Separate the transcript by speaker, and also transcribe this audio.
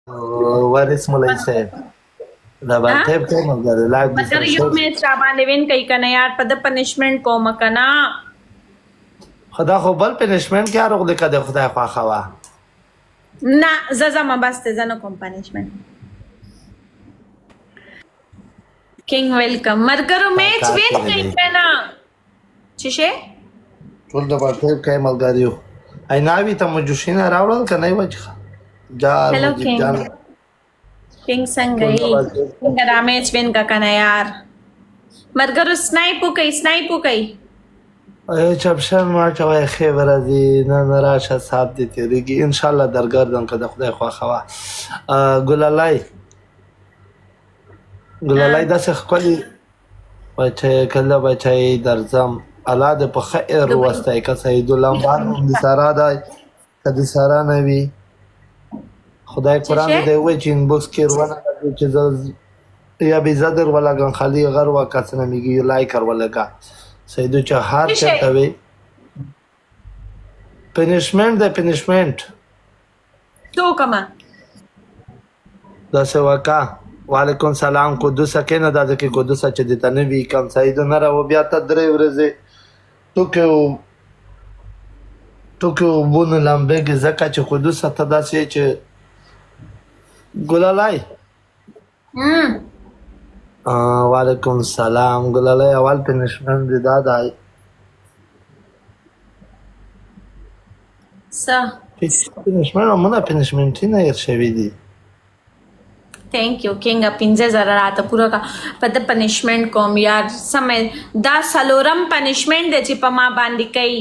Speaker 1: وارث مولوي صاحب دا
Speaker 2: ها
Speaker 1: ټیپ کوم ملګری لایو دې
Speaker 2: مګر
Speaker 1: سره
Speaker 2: یو
Speaker 1: شو.
Speaker 2: میچ را باندې وین کوي کنه یار، په د پنشمنٹ کوم کنه.
Speaker 1: خدا خو بل پنشمنٹ کې اروغ دې کده خدای خواخه وا.
Speaker 2: نه، زه زما بس ته زه نه کوم پنشمنٹ. کینګ ویلکم. مرګرو
Speaker 1: دا
Speaker 2: میچ
Speaker 1: کار
Speaker 2: وین
Speaker 1: کړی
Speaker 2: کوي
Speaker 1: دی
Speaker 2: کنه چې شي.
Speaker 1: ټول د ټیپ کوي ملګریو. ایناوی ته مجوشینه راوړل کنه وجه جار
Speaker 2: هلو
Speaker 1: مجیب
Speaker 2: کینګ
Speaker 1: جان.
Speaker 2: کینګ څنګه
Speaker 1: ټول
Speaker 2: یې؟
Speaker 1: د ټیپ.
Speaker 2: څنګه را میچ وین کا کنه یار؟ مرګرو سنایپ وکئ، سنایپ وکئ.
Speaker 1: ای چپشن ما چوي خې ورځي نن راشه، سات دې تیریږي. ان شاء الله درګردم که د خدای خوښه وه. ګلالای ګلالای داسې ښکلي بچی کله بچی درځم. الله دې په خیر
Speaker 2: دبی
Speaker 1: وستی. که سعید لمبان هم د سارا دی که د سارا نه وي خدای
Speaker 2: څه
Speaker 1: قرآن
Speaker 2: شي؟
Speaker 1: دې وای چې انبوکس کې ورونه چې زه یا بې زه در ولګم خالي غر وکا څه نومېږي لایک ور ولګه سیدو چې هر
Speaker 2: څه شي؟
Speaker 1: چېرته وي. پنشمنټ دی پنشمنټ.
Speaker 2: څه وکمه؟
Speaker 1: داسې وکا. وعلیکم سلام قدوسه کښېنه. دا ځکه قدوسه چې د ته نه وي کم سیدو نه راو بیا ته درې ورځې ټوکې او ټوکې اوبو نه لمبېږي ځکه چې قدوسه ته داسې یې چې ګلالای. وعلیکم سلام ګلالای. اول پنشمنټ دی دا دی.
Speaker 2: څه؟
Speaker 1: پنشمنټ مونږ پنشمنټونه هېر شوي دي.
Speaker 2: ثانک یو کینګ. 5000 راته پوره کا. په د پنشمنٹ کوم یار. سمې دا سلورم پنشمنٹ دی چې په ما باندې کوي.